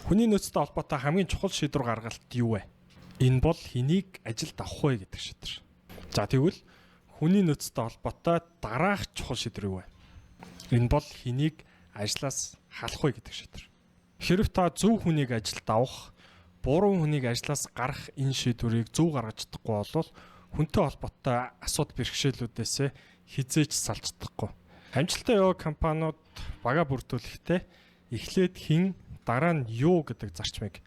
Хүний нөөцтэй холбоотой хамгийн чухал шийдвэр гаргалт юу вэ? Энэ бол хэнийг ажилд авах вэ гэдэг шийдвэр. За, тэгвэл хүний нөөцтэй холбоотой дараах чухал шийдвэр юу вэ? Энэ бол хэнийг ажлаас халах вэ гэдэг шийдвэр. Хэрв та зөв хүнийг ажилд авах, буруу хүнийг ажлаас гарах энэ шийдвэрийг зөв гаргаж чадахгүй бол хүнтэй холбоотой асуудал бэрхшээлүүдээс хэзээ ч салж чадахгүй. Амжилттай яваа компаниуд бага бүрдүүлэхдээ эхлээд хэн, дараа нь юу гэдэг зарчмыг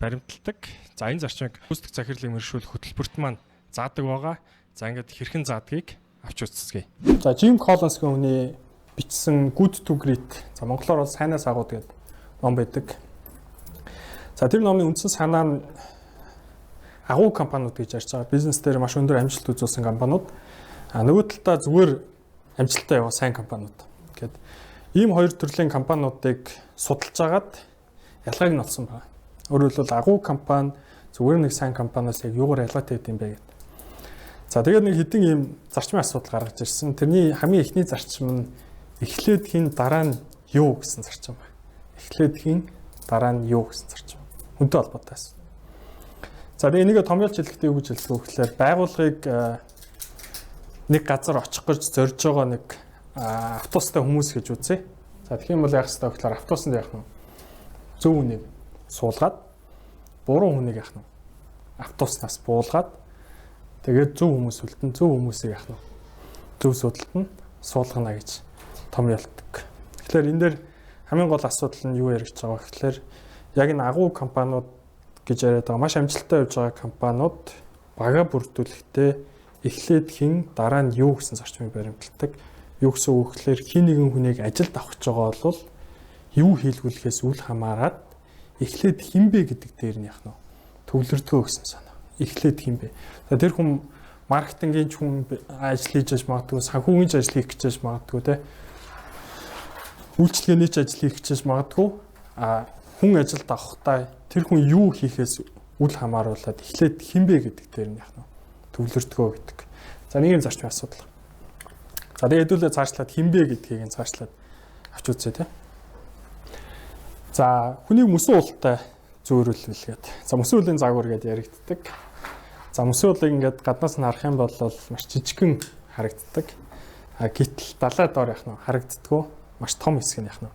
баримталдаг. За, энэ зарчмыг гүйцэтгэх захирлыг мэргэшүүлэх хөтөлбөрт маань заадаг байгаа. За, ингээд хэрхэн заадгийг авч үзцгээе. За, Jim Collins гэх хүний бичсэн Good to Great. За, монголоор бол "Сайнаас агууд" гэдэг ном байдаг. За, тэр номны үндсэн санаа нь агуу компаниуд гэж ярьж байгаа. Бизнес дээр маш өндөр амжилт үзүүлсэн компаниуд. А нөгөө талдаа зүгээр амжилттай яваа сайн компаниуд. Гэт ийм хоёр төрлийн компаниудыг судалж агаад ялгааг нь олсон байна. Өөрөөр хэлбэл, агуу компани зүгээр нэг сайн компаниас яг юугаар ялгаатай байд юм бэ гэдэг. За, тэгээд нэг хэдэн ийм зарчмын асуудал гаргаж ирсэн. Тэрний хамгийн эхний зарчим нь эхлээд хэн, дараа нь юу гэсэн зарчим байна. Эхлээд хэн, дараа нь юу гэсэн зарчим. Хүнтэй холбоотой байсан. За, тэгээ энийг томьёолж хэлэхдээ юу гэж хэлдэг вэ гэхээр байгууллагыг нэг газар очих гэж зорж байгаа нэг автобустай хүмүүс гэж үзье. За, тэгэх юм бол яах ёстой вэ гэхээр автобусанд яах нь зөв хүнийг суулгаад, буруу хүнийг яах нь автобуснаас буулгаад, тэгээд зөв хүмүүс үлдэн, зөв хүмүүсийг яах нь зөв суудалд нь суулгана гэж томьёолдог. Тэгэхээр энэ дээр хамгийн гол асуудал нь юу яригдж байгаа вэ гэхээр яг энэ агуу компаниуд гэж яриад байгаа, маш амжилттай явж байгаа компаниуд бага бүрдүүлэхдээ эхлээд хэн, дараа нь юу гэсэн зарчмыг баримталдаг. Юу гэсэн үг гэхээр хэн нэгэн хүнийг ажилд авах гэж байгаа бол юу хийлгүүлэхээс үл хамааран эхлээд хэн бэ гэдэг дээр нь яах нь төвлөрдгөө гэсэн санаа. Эхлээд хэн бэ? За, тэр хүн маркетингийн ч хүн ажил хийж байж магадгүй, санхүүгийн ч ажил хийх гэж байж магадгүй, те. Үйлчилгээний ч ажил хийх гэж байж магадгүй. А хүн ажилд авахдаа тэр хүн юу хийхээс үл хамааруулаад эхлээд хэн бэ гэдэг дээр нь яах нь төвлөрдгөө гэдэг. За, нэг юм зарчмын асуудал. За, тэгээ хэдүүлээ цаашлаад хэн бэ гэдгийг нь цаашлаад авч үзье, те. За, хүнийг мөсөн уултай зөөрүүлвэл гээд. За, мөсөн уулын загвар гэдээ яригддаг. За, мөсөн уулыг ингээд гаднаас нь харах юм бол маш жижигхэн харагддаг. А гэтэл далай доор яах нь харагддаггүй, маш том хэсэг нь яах нь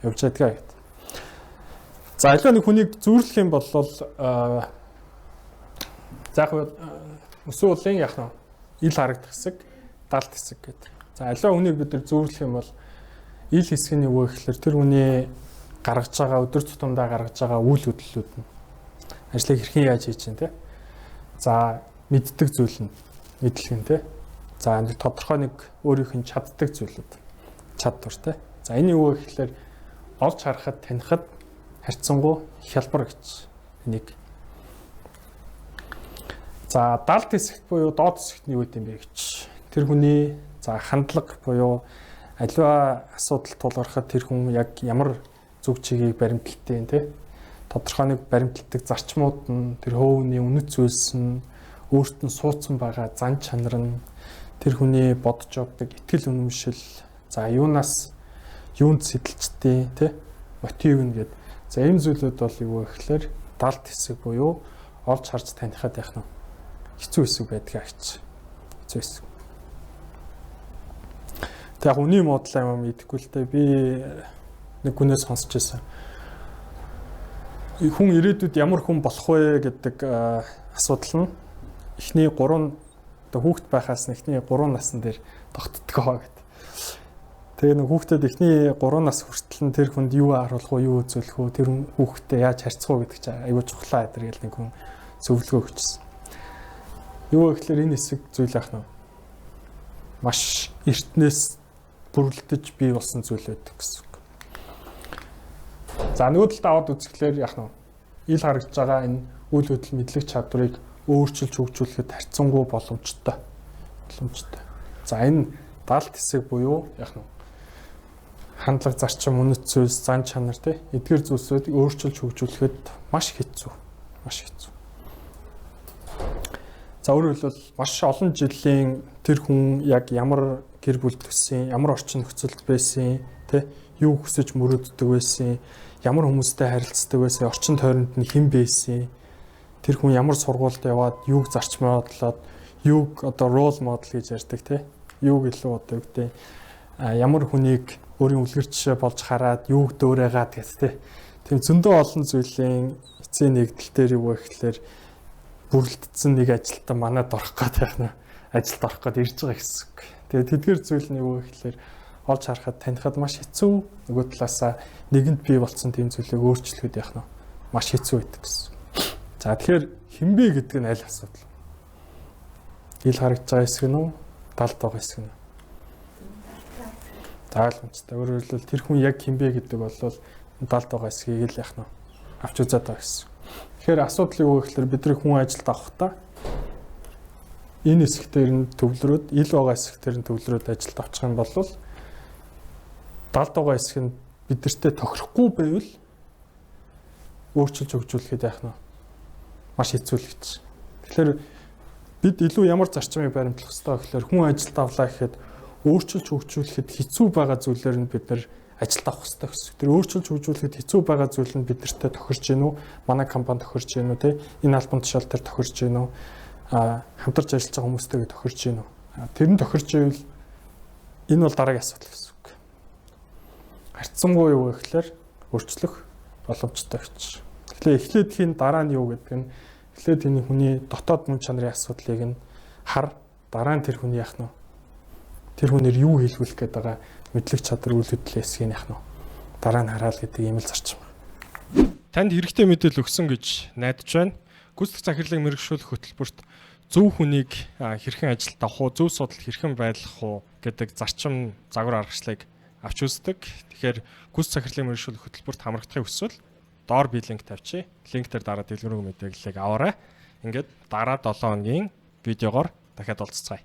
явж байдгаа гэдэг. За, аливаа нэг хүнийг зүүрлэх юм бол за яг мөсөн уулын яах нь ил харагдах хэсэг, далд хэсэг гэдэг. За, аливаа хүнийг бид нар зүүрлэх юм бол ил хэсэг нь юу вэ гэхээр тэр хүний гаргаж байгаа, өдөр тутамдаа гаргаж байгаа үйл хөдлөлүүд нь, ажлыг хэрхэн яаж хийж чинь, те. За, мэддэг зүйл нь, мэдлэг нь, те. За, нэг тодорхой нэг өөрийнх нь чаддаг зүйлүүд, чадвар, те. За, энэ юу вэ гэхээр олж харахад, танихад харьцангуй хялбар гэж энийг. За, далд хэсэгт буюу доод хэсэгт нь юу гэдэм бэ гэж. Тэр хүний за хандлага буюу аливаа асуудал тулгархад тэр хүн яг ямар зүг чигийг баримталтай, тий, тодорхой нэг баримталдаг зарчмууд нь, тэр хөөний үнэт зүйлс нь, өөрт нь суудсан байгаа зан чанар нь, тэр хүний бодож явдаг итгэл үнэмшил, за юунаас юунд сэтэлчтэй, тий, мотив нь гээд. За, ийм зүйлүүд бол юу вэ гэхээр далд хэсэг буюу олж харж танихад яах нь хэцүү хэсэг байдгаа гэж, хэцүү хэсэг. Тэг яг үний муудлаа юм идэхгүй л дээ, би нэг хүнээс сонсч байсан. Хүн ирээдүйд ямар хүн болох вэ гэдэг асуудал нь эхний 3 одоо хүүхэд байхаас эхний 3 насн дээр тогтдгоо гэдэг. Тэгээ нэг хүүхдэд эхний 3 нас хүртэл нь тэр хүнд юу харуулах уу, юу үзүүлэх үү, тэр хүүхэдтэй яаж харьцах уу гэдэг чинь аягүй чухлаа гэдэг нэг хүн зөвлөгөө өгчсэн. Юу гэхээр энэ хэсэг зүйл яах нь маш эртнээс бүрэлдэж бий болсон зүйл байдаг гэсэн. За, нөгөө талд аваад үзэхлээр яах нь ил харагдж байгаа энэ үйл хөдлөл, мэдлэг, чадварыг өөрчилж хөгжүүлэхэд харьцангуй боломжтой. Боломжтой. За, энэ далд хэсэг буюу яах нь хандлага, зарчим, үнэт зүйлс, зан чанар, тий, эдгээр зүйлсүүдийг өөрчилж хөгжүүлэхэд маш хэцүү. Маш хэцүү. За, өөрөөр хэлбэл, маш олон жилийн тэр хүн яг ямар гэр бүл төссөн, ямар орчин нөхцөлд байсан, тий, юу хүсэж мөрөөддөг байсан, ямар хүмүүстэй харилцдаг байсан, орчин тойронд нь хэн байсан, тэр хүн ямар сургуульд яваад юуг зарчмаадлаад, юуг одоо role model гэж ярьдаг тий. Юуг илүү одоо юу гэдэг ямар хүнийг өөрийн үлгэр жишээ болж хараад юуг дөөрөөгаад гэх тий. Тийм зөндөө олон зүйлийн эцсийн нэгдэл дээр юу вэ гэхлээр бүрэлдсэн нэг ажилтан манад орох гээд байх нь ажилд орох гээд ирж байгаа гэсэн үг. Тэгээд тэдгээр зүйл нь юу вэ гэхлээр олж харахад танихад маш хэцүү. Нөгөө талаасаа нэгэнд бий болцсон тийм зүйлийг өөрчлөхөд яах нь маш хэцүү байдаг гэсэн. За тэгэхээр хэн бэ гэдэг нь аль асуудал. Ил харагдж байгаа хэсэг нь үү? Далд байгаа хэсэг нь. За ойлгомжтой. Өөрөөр хэлбэл тэр хүн яг хэн бэ гэдэг бол далд байгаа хэсгийг л яах нь авч үзээд байгаа гэсэн. Тэгэхээр асуудал юу вэ гэхээр бидний хүн ажилд авахдаа энэ хэсэгтэр нь төвлөрөөд, ил байгаа хэсэгтэр нь төвлөрөөд ажилд авчих юм бол далд байгаа хэсэг нь бидэртээ тохирохгүй байвал өөрчилж хөгжүүлэхэд яах нь маш хэцүү л гэж. Тэгэхээр бид илүү ямар зарчмыг баримтлах ёстой вэ гэхээр хүн ажилд авлаа гэхэд өөрчилж хөгжүүлэхэд хэцүү байгаа зүйлээр нь бид нар ажилд авах ёстой гэсэн. Тэр өөрчилж хөгжүүлэхэд хэцүү байгаа зүйл нь бидэртээ тохирч гин үү? Манай компани тохирч гин үү те? Энэ албан тушаал дээр тохирч гин үү? Хамтарч ажиллаж байгаа хүмүүстэйгээ тохирч гин үү? Тэр нь тохирч ивэл энэ бол дараагийн асуудал гэсэн үг. Харьцангуй юу гэхээр өөрчлөх боломжтой гэж. Тэгэхээр эхлээд хийн дараа нь юу гэдэг нь эхлээд энэ хүний дотоод мөн чанарын асуудлыг нь хар, дараа нь тэр хүний яах нь тэр хүнээр юу хийлгүүлэх гээд байгаа мэдлэг чадвар үйл хөдлөлийн хэсгийг яах нь дараа нь хараал гэдэг ийм л зарчим. Танд хэрэгтэй мэдээлэл өгсөн гэж найдаж байна. Гүйцэтгэх захирлыг мэргэшүүлэх хөтөлбөрт зөв хүнийг хэрхэн ажилд авах уу, зөв судал хэрхэн байлгах уу гэдэг зарчим загвар аргачлалыг авч үздэг. Тэгэхээр гүйцэтгэх захирлыг мэргэшүүлэх хөтөлбөрт хамрагдахыг хүсвэл доор би линк тавьчих. Линк дээр дараа дэлгэрэнгүй мэдээллийг аваарай. Ингээд дараа 7 хоногийн видеогоор дахиад уулзцгаая.